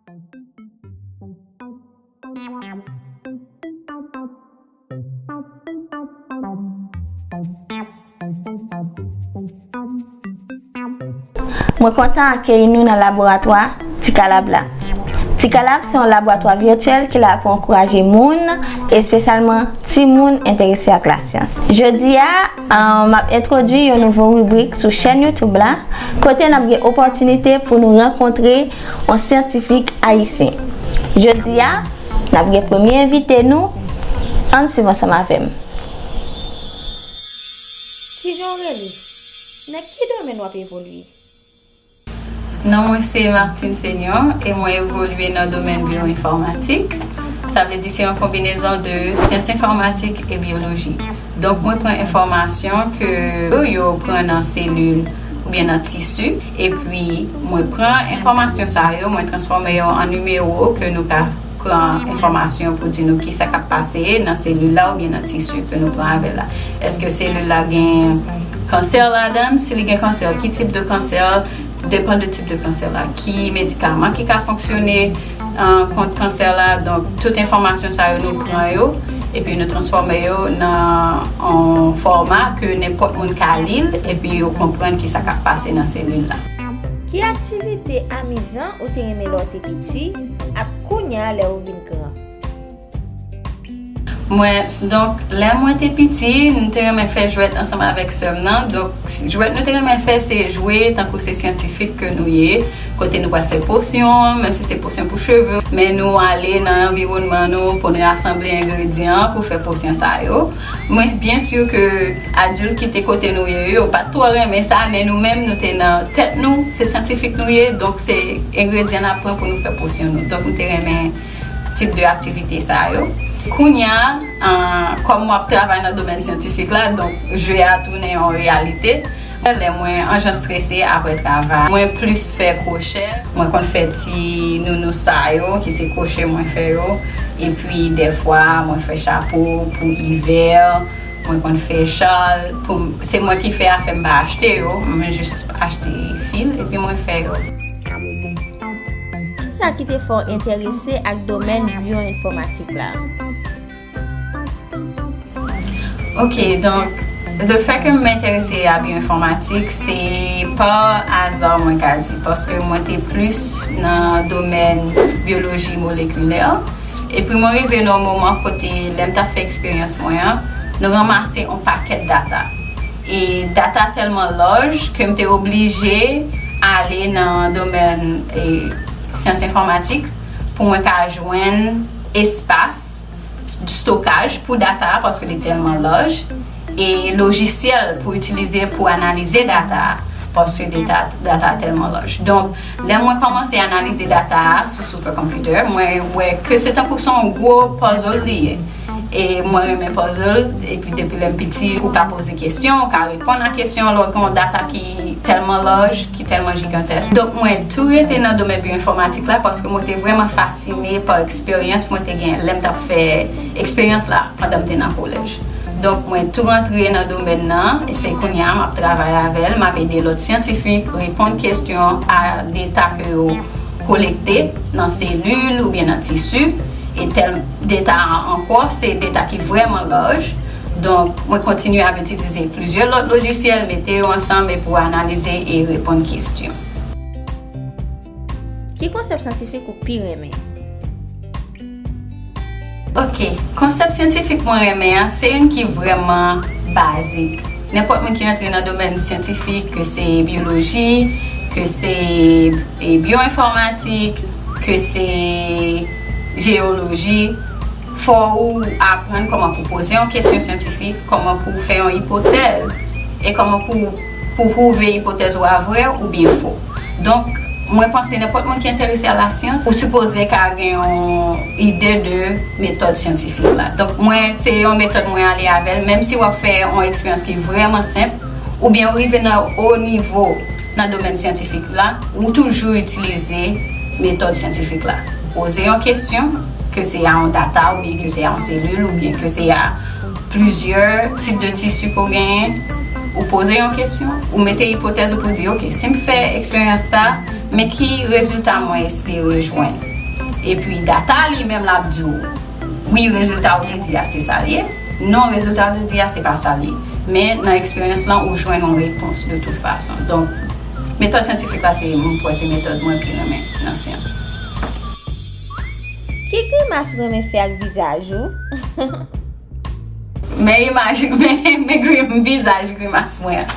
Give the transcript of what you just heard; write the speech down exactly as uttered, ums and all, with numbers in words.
Mwen kontan akeyi nou nan laboratwa Tikalab la. Tikalab se yon laboratwa vityèl ki la pou ankouraje moun, espesyalman timoun, enterese ak lasyans. Jodi a, ah, m ap entwodui yon nouvo ribrik sou chèn YouTube la, kote n ap gen opòtinite pou nou rankontre yon syantifik ayisyen. Jodi a, n ap gen premye envite nou. Ann swiv ansanm avè m. Kijan w rele? Nan ki domèn w ap evolye? Non mwen se Martine Senior e mwen evolye nan domèn byoenfòmatik. Sa vle di se yon konbinezon de syans enfòmatik e byoloji. Donk mwen pran enfòmasyon ke yo pran nan selil oubyen nan tisi, epi mwen pran enfòmasyon sa yo, mwen transfòme yo an nimewo ke nou ka pran enfòmasyon pou di nou kisa k ap pase nan selil la oubyen nan tisi ke nou pran avè l la. Èske selil la gen kansè ladan l? Si li gen kansè, ki tip de kansè? Depann de tip de kansè la. Ki medikaman ki ka fonksyone, ah, kont kansè la? Donk, tout enfòmasyon sa yo, nou pran yo, epi nou transfòme yo nan yon fòma ke nenpòt moun ka li l, epi yo konprann kisa k ap pase nan selil la. Ki aktivite amizan ou te renmen lè w te piti, ak kounye a lè w vin gran? Mwen, donk, lè mwen te piti, nou te renmen fè jwèt ansanm avèk sè m nan. Donk, jwèt nou te renmen fè, se jwe tankou se syantifik ke nou ye, kote nou pral fè posyon, menm si se posyon pou cheve, men nou ale nan anviwònman nou pou n rasanble engredyan pou fè posyon sa yo. Mwen byen si ke adilt ki te kote nou ye yo, yo pa t twò renmen sa, men nou menm, nou te nan tèt nou, se syantifik nou ye, donk se engredyan n ap pran pou nou fè posyon nou. Donk, nou te renmen tip de aktivite sa yo. Kounye a, ah, kòm m ap travay nan domèn syantifik la, donk je a tounen yon reyalite. Lè mwen an jan strese apre travay, mwen plis fè kwochè. Mwen konn fè ti nounous sa yo, ki se kwochè mwen fè yo. Epi dèfwa, mwen fè chapo pou ivè. Mwen konn fè chal. Pou, se mwen ki fè afè m, m pa achte yo. Mwen jis achte fil, epi mwen fè yo. Kisa ki te fè w enterese ak domèn byoenfòmatik la? Ok, donk, le fè ke m enterese a byoenfòmatik, se pa aza, mwen ka di, paske mwen te plis nan domèn byoloji molekilè. Epi mwen rive nan yon moman kote, lè m t ap fè eksperyans mwen an, nou ranmase yon pakèt data. E data tèlman laj ke m te oblije ale nan domèn, e, syans enfòmatik pou mwen ka jwenn espas stokaj pou data a, paske li tèlman laj, e lojisyèl pou itilize pou analize data a, paske data, data a tèlman laj. Donk, lè mwen kòmanse analize data a sou supercomputer, mwen wè ke se tankou se yon gwo puzzle li ye. E mwen renmen puzzle, epi depi lè m piti, ou ka poze kesyon, ou ka reponn a kesyon, lè w gen yon data ki tèlman laj, ki tèlman jigantès. Donk, mwen tou rete nan domèn byoenfòmatik la, paske mwen te vrèman fasine pa eksperyans mwen te gen lè m t ap fè eksperyans la pandan m te nan kolèj. Donk, mwen tou rantre nan domèn nan, e se kounye a m ap travay avè l, m ap ede lòt syantifik reponn kesyon a data ke yo kolekte nan selil oubyen nan tisi. E tèl data a ankò, se data ki vrèman laj. Donk, mwen kontinye ap itilize plizyè lòt lojisyèl, mete yo ansanm epi w analize e reponn kesyon. Ki konsèp syantifik ou pi renmen? Ok, konsèp syantifik mwen renmen an, se youn ki vrèman bazik. Nenpòt moun ki antre nan domèn syantifik, ke se byoloji, ke se, e, byoenfòmatik, ke se jeyoloji, fò ou aprann kòman pou poze yon kesyon syantifik, kòman pou fè yon ipotèz, e kòman pou, pou pwouve ipotèz ou a vrè oubyen fo. Donk, mwen panse nenpòt moun ki enterese a lasyans, ou sipoze ka gen yon ide de metòd syantifik la. Donk, mwen, se yon metòd mwen ale avè l, menm si w ap fè yon eksperyans ki vrèman senp, oubyen ou rive nan wo nivo nan domèn syantifik la, ou toujou itilize metòd syantifik la. Ou poze yon kesyon, ke se a yon data, oubyen ke se a yon selil, oubyen ke se a plizyè tip de tisi ke w genyen, ou poze yon kesyon, ou mete ipotèz ou pou di, ok, si m fè eksperyans sa, men ki rezilta mwen espere jwenn? Epi data li menm l ap di w, wi, rezilta w te di a se sa l ye. Non, rezilta w te di a se pa sa l ye. Men nan eksperyans lan, ou jwenn yon repons de tout fason. Donk, metòd syantifik la, se, m kwè se metòd mwen pi renmen nan syans. Ki grimas ou renmen fè ak vizaj ou? Men imaj, men, men grim, vizaj grimas mwen an.